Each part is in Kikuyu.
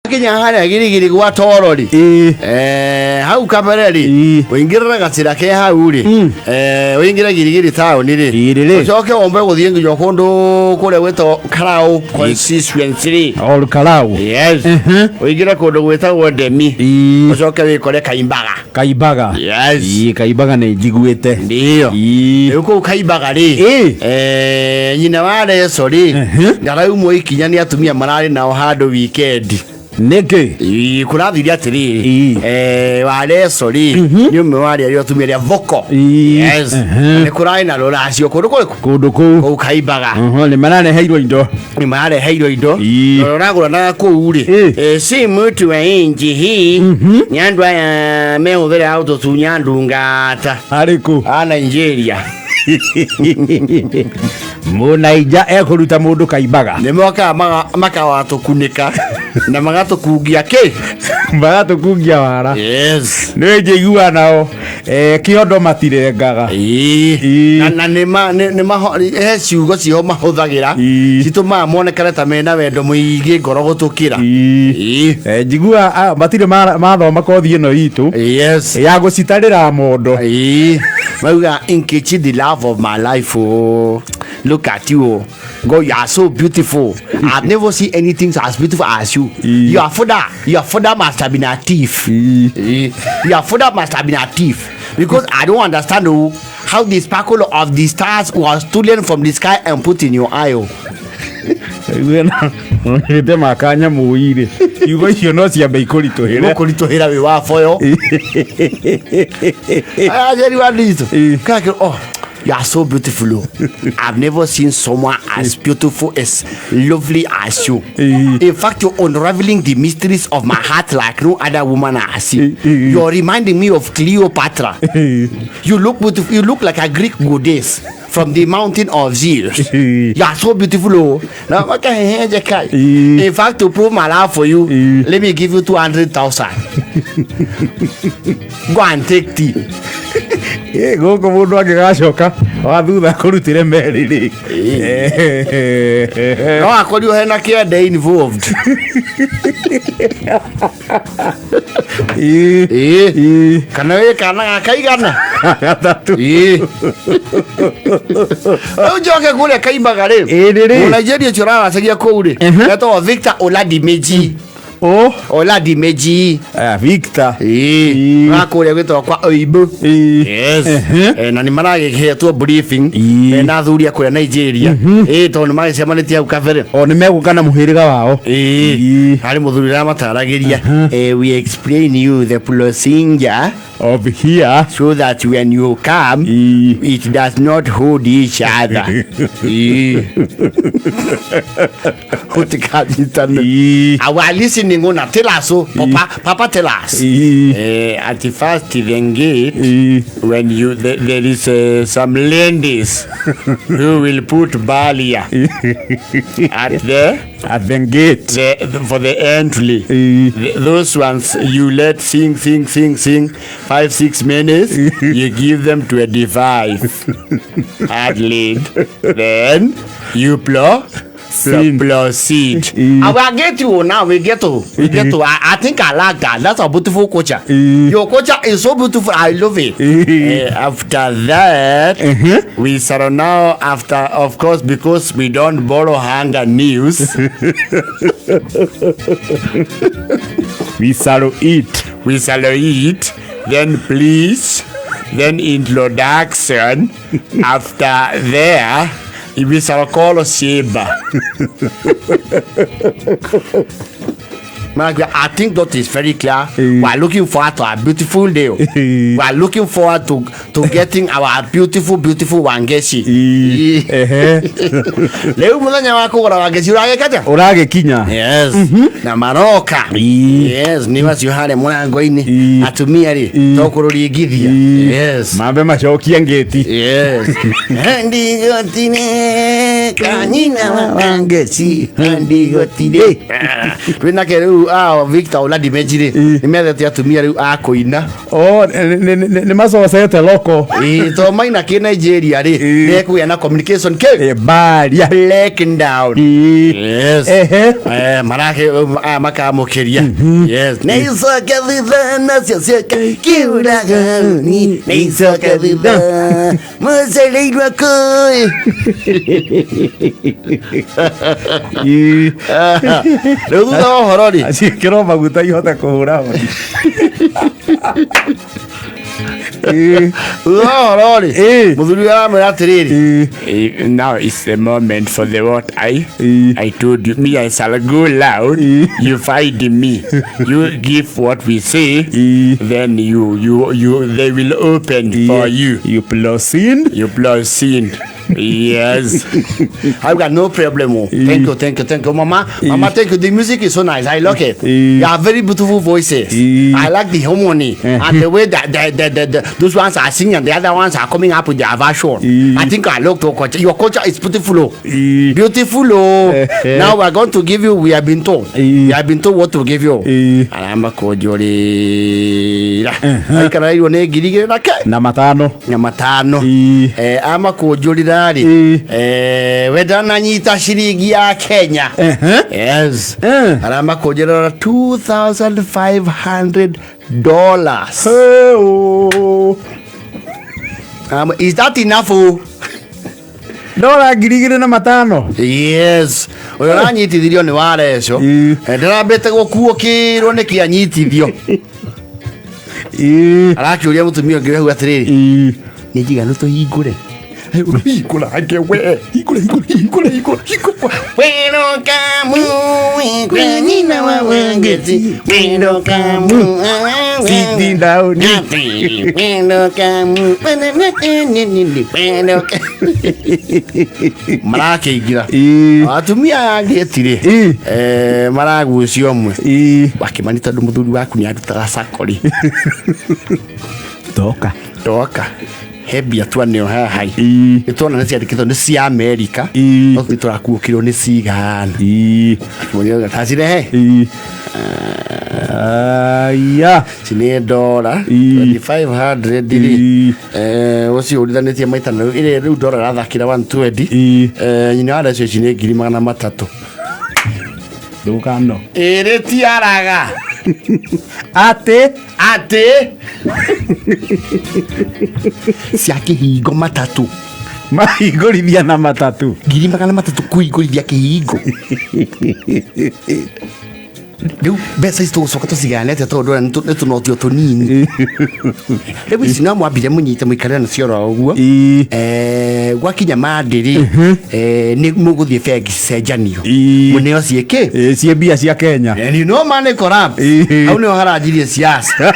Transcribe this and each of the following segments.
Kinya harĩa girigiri gwa toro rĩ, hau kabere rĩ, ũingĩrĩre gacĩra ke hau rĩ, ũingĩre girigiri taũni rĩ, Ĩrĩ rĩ. Ũcoke wombe gũthiĩ nginya kũndũ kũrĩa gwĩtagwo Karau constituency rĩ. Ol Karau. Yes. Ũingĩre kũndũ gwĩtagwo Ndemi, ũcoke wĩkore Kaimbaga. Kaimbaga. Yes. Ĩĩ, Kaimbaga nĩ njiguĩte. Ndio. Rĩu kũu Kaimbaga rĩ, nyina wa Reco rĩ, ndaraumwo ikinya nĩ atumia mararĩ nao handũ wikendi. Nĩkĩ? Ĩĩ, kũrathire atĩrĩrĩ, wa Reco rĩ, nĩ ũmwe wa arĩa atumia arĩa voko. Yes. Nĩ kũrarĩ na rũracio kũndũ kũrĩkũ? Kũndũ kũu. Kũu Kaimbaga. Nĩ marareheirwo indo. Nĩ mareheirwo indo. Na ũragũranaga kũu rĩ, si mtu wa inji hii, nĩ andũ aya mehũthĩra gũtũtunya ndungata. Arĩkũ? A Nigeria. Mũnaija ekũruta mũndũ Kaimbaga. Nĩ mokaga makawatũkunĩka na magatũkungia kĩ? Magatũkungia wara. Yes. Nĩ njiguaga nao kĩondo matirengaga. Na he ciugo ciho mahũthagĩra citũmaga monekane ta mena wendo mũingĩ ngoro gũtũkĩra. Njiguaga matirĩ mathoma kothi ĩno itũ. Yes. Ya gũcitarĩra mondo. Mauga Nkechi, the love of my life, oh. Look at you, oh. God, you are so beautiful. I've never seen anything as beautiful as you. Your father must have been a thief. Your father must have been a thief. Because I don't understand, oh, how the sparkle of the stars was stolen from the sky and put in your eye. Oh. Onete maka nyamũ irĩ ciugo icio no ciambe ikũritũhĩre. Gũkũritũhĩra wĩ wa boyo. Ajeri wa Nditũ. Kake, oh, you are so beautiful. Oh. I've never seen someone as beautiful, as lovely as you. In fact, you're unraveling the mysteries of my heart like no other woman I have seen. You're reminding me of Cleopatra. You look beautiful. You look like a Greek goddess from the mountain of Zeus. You are so beautiful. Oh. Now, okay, in fact, to prove my love for you, let me give you 200,000. Go and take tea. Gũkũ mũndũ angĩgacoka wa thutha kũrutĩre meri rĩ. No akorirwo hena kĩende involved. Ĩĩ. Kana wĩ kana gakaigana? Gatatũ. Ĩĩ. Rĩu njoke kũrĩa Kaimbaga rĩ. Ĩĩ rĩ. Mũnigeria ũcio ũraracagia kũu rĩ, etagwo Victor Oladimeji. Oh. Oladimeji. Ah, Victor. Ĩĩ. Wa kũrĩa gwĩtagwo kwa Oibu. Yes. Na nĩ maragĩhetwo briefing mena athuri a kũrĩa Nigeria. Ĩĩ, tondũ nĩ magĩcemanĩtie hau kabere. O nĩ megũka na mũhĩrĩga wao. Ĩĩ. Harĩ mũthuri ũramataragĩria. We explain you the procedure of here so that when you come, it does not hold each other. Ĩĩ. Hutikanyitane. Our listening una tell us, oh, Papa, Papa tell us. At the first the gate, when you there is some ladies who will put barrier at the at the gate for the entry. Those ones you let sing, sing, sing, sing 5-6 minutes. You give them 25 at least. Then you blow. Proceed. I will get you now. We get to. We get to. I think I like that. That's a beautiful culture. Your culture is so beautiful. I love it. After that, we shall now, after, of course, because we don't borrow hunger news. We shall eat. We shall eat. Then please, then introduction. After there, we shall call Sheba. I think that is very clear. We are looking forward to a beautiful day. We are looking forward to getting our beautiful, beautiful Wangeci. Leo muthenya wa kũgũra Wangeci ũragĩka atĩa? Ũragĩkinya. Yes. Na maroka. Yes, nĩ macio harĩa mũrango-inĩ. Atumia rĩ, to kũrũringithia. Yes. Mambe macokie ngĩti. Yes. Ndigotine. Kanyina wa ngeci ndigotire. Twinake riu a Victor Oladimeji ri Ĩ. nĩ methete atumia riu a kũina. O nĩ macocete loko. Ĩ, to maina kĩ Nigeria rĩ Ĩ. nĩ ekũgĩa na communication kĩ Eh, baria. breakdown. Ĩ. Yes. Ehe. Eh, marake aya makamũkĩria. Yes. Nĩ icoke thutha nacio cioke kiuragani nĩ icoke thutha mũcereirwo kũĩ. Ĩ. Rĩu thutha wa ũhoro rĩ Ciĩkĩrwo maguta ihote kũhũra honi. Ĩ. thutha wa ũhoro rĩ Ĩ. mũthuri aramwĩra atĩrĩrĩ. Ĩ. Now is the moment for the what I Ĩ. I told you me I shall go loud. Ĩ. You find me. You give what we say. Ĩ. Then you they will open for you. You proceed. You proceed. Yes. I've got no problem. Oh. Thank you, thank you, thank you. Mama, Mama, thank you. The music is so nice. I like it. Eh. You have very beautiful voices. Eh. I like the harmony Eh. and the way that those ones are singing and the other ones are coming up with their version. Eh. I think I like your culture. Your culture is beautiful. Oh. Ĩ. Beautiful. Oh. Eh. Now we are going to give you, we have been told. Eh. We have been told what to give you. Ĩ. Aramakũnjũrĩra. Aikarairwo nĩ 2,000 na ke Na matano. na matano. Ĩ. Eh, amakũnjũrĩra rĩ Ĩ. eh, we ndananyita ciringi ya Kenya. Ehe. Yes. Eh. Aramakũnjũrĩra $2,500. Hey, oh. Is that enough? Oh? Ndora 2,500. Yes. Ũrĩa ũranyitithirio nĩ wareco. Ĩ. Eh, ndĩrambĩte gũkuũkĩrwo nĩkĩ anyitithio. Ĩ. Arakĩũria mũtumia ũngĩ hau atĩrĩrĩ, Ĩ. nĩ njiganu tũhingũre? Hingũra ange we. Hingũra, hingũra, hingũra, hingũra, hingũra. Werokamu, kwa nyina wa Wangeci. Werokamu, Sitting down. Werokamu, werokamu. Marakĩingĩra. Ĩ. Atumia aya angĩ tirĩ Ĩ. eh, maragucio ũmwe Ĩ. wakĩmani tondũ mũthuri waku nĩ arutaga cakori Toka. ndoka he mbia twaneo haha Ĩ. nĩ tuona nĩ ciandĩkĩtwo nĩ cia Amerika Ĩ. no tũthiĩ tũrakuũkĩrwo nĩ cigana Ĩ. akĩmonia tacirehe Ĩ. Aya. ici nĩ ndora Ĩ. 2500 rĩ Ĩ. eh, ũcio ũrithanĩtie maita na rĩu rĩu ndora ĩrathakĩra 120 Ĩ. eh, nyina wa recio ici nĩ 300,000. Ndũkano. Ĩrĩ tiaraga Atĩ. atĩ cia kĩhingo matatũ Mahingũrithia na matatu. 300,000 kũhingũrithia kĩhingo rĩu mbeca ici tũgũcoka tũcigayane atĩa tondũ nĩ tũnotio tũnini rĩu ici no mwambire mũnyite mũikarĩre nacio oro ũguo. Ĩ. Eh, gwakinya mandĩ rĩ eh, nĩ mũgũthiĩ bengi cicenjanio Ĩ. mũneo ciĩkĩ. Ĩ, ciĩ mbia cia Kenya. And you know money corrupt. Ĩ. Hau nĩho haranjirie siasa.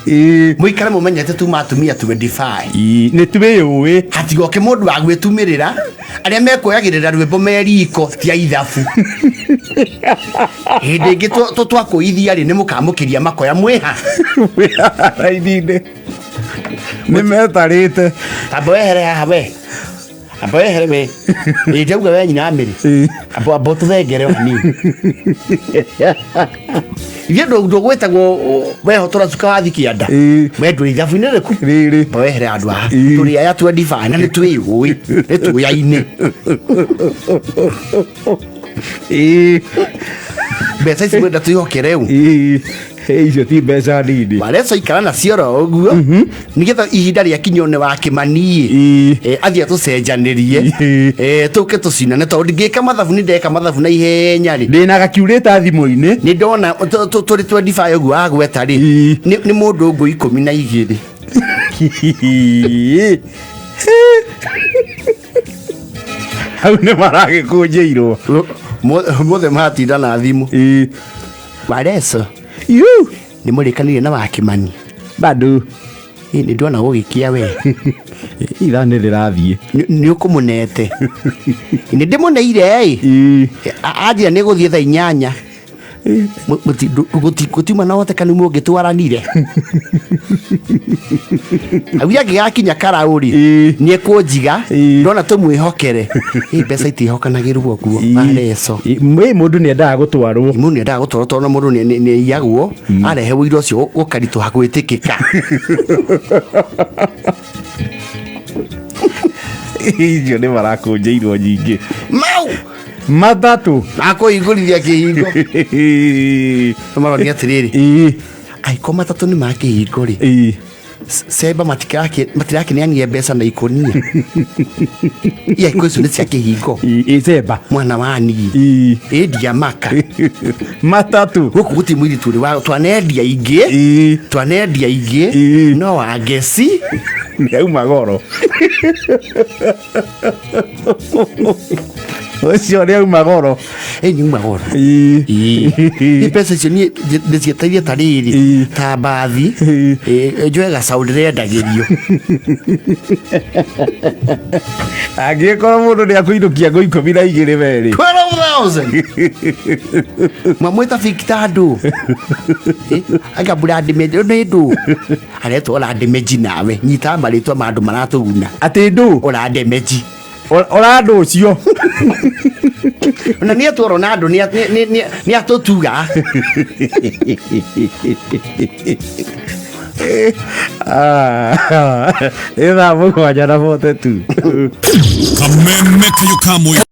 Ĩ. Mũikare mũmenyete tuma atumia 25. Ĩ, nĩ twĩyũĩ. Hatigoke mũndũ wa gwĩtumĩrĩra arĩa mekuoyagĩrĩra rwĩmbo me riko ti a ithabu. Hĩndĩ ĩngĩ twakũithia rĩ nĩ mũkamũkĩria makoya mwĩha. Raini-inĩ. Nĩ metarĩte. Amba wehere haha we. Amba wehere we. Ĩ ndauga we nyina wa Mĩrĩ. Ĩ. Amba amba ũtũthengere o hanini. Ithuĩ ndũgwĩtagwo wehotora cuka wathi kĩanda. Ĩ. We ndũrĩ ithabu-inĩ rĩku. Rĩrĩ. Amba wehere handũ haha. Ĩ. Tũrĩ aya 25 na nĩ twĩyũĩ. Nĩ tũyaine. Ĩ. Mbeca ici mwenda twĩhoke rĩu. Ĩ. Ĩ, icio ti mbeca nini. Wareco ikara nacio oro ũguo nĩgetha ihinda rĩakinya one wa kĩmani Ĩ. athiĩ atũcenjanĩrie. Ĩ. Eh, tũke tũcinane tondũ ndingĩka mathabu nĩ ndeka mathabu na ihenya rĩ Ndĩna gakiurĩta thimũ-inĩ. nĩ ndona tũrĩ 25 ũguo agweta rĩ Ĩ. nĩ mũndũ ngũ 12. Hau nĩ maragĩkũnjĩirwo. Mothe matinda na thimũ. Ĩ. Wareco Iu. nĩ mũrĩkanĩire na wakĩmani? Bado. Ĩ, nĩ ndona gũgĩkia we. Ithaa nĩ rĩrathiĩ. Nĩ ũkũmũnete nĩ ndĩmũneire ĩ Ĩ. anjĩra nĩ gũthiĩ thaa 8. Gũtiuma na hotekanu mũngĩtwaranire au angĩgakinya karaũ rĩ, nĩ ekũnjiga. Ndona tũmwĩhokere. Ĩ, mbeca itiĩhokanagĩrwo ũguo mareco. Ĩ, mũndũ nĩ endaga gũtwarwo. Mũndũ nĩ endaga gũtwarwo, tondũ mũndũ nĩ aiyagwo arehe ũira ũcio ũkaritũha gwĩtĩkĩka. Icio nĩ marakũnjĩirwo nyingĩ. Mau matatũ. Akũhingũrithia kĩhingo. Maronia atĩrĩrĩ, angĩkorwo matatũ nĩ ma kĩhingo rĩ, cemba matirakĩneanire mbeca na ikũnia ia ikũ icio nĩ cia kĩhingo. Ĩ, cemba. Mwana wa niĩ. Ĩ, ndiamaka. Matatũ. Gũkũ gũtirĩ mũirĩtu ũrĩ wa twanendia ingĩ. Twanendia ingĩ. No wangeci. Nĩ auma goro ũcio, nĩ auma goro. Ĩ, nĩ uma goro. Ĩ, mbeca icio niĩ ndĩciĩtaire ta rĩrĩ, ta mbathi. Ĩ, njoe gacaũ ndĩrendagĩrio. Angĩkorwo mũndũ nĩ akũinũkia ngũ 12 merĩ. 12,000 mwamwĩta Victor andũ anga mbũrandimeji nĩ ndũ aretwo ũrandimeji, nawe nyita marĩtwa ma andũ maratũguna. Atĩ ndũ. Ũrandemeji. Ũrandũ ũcio. Na nĩ etwo Ronaldo, nĩ atũtuga. Nĩ thaa 7:42. Kameme kayo kamwe.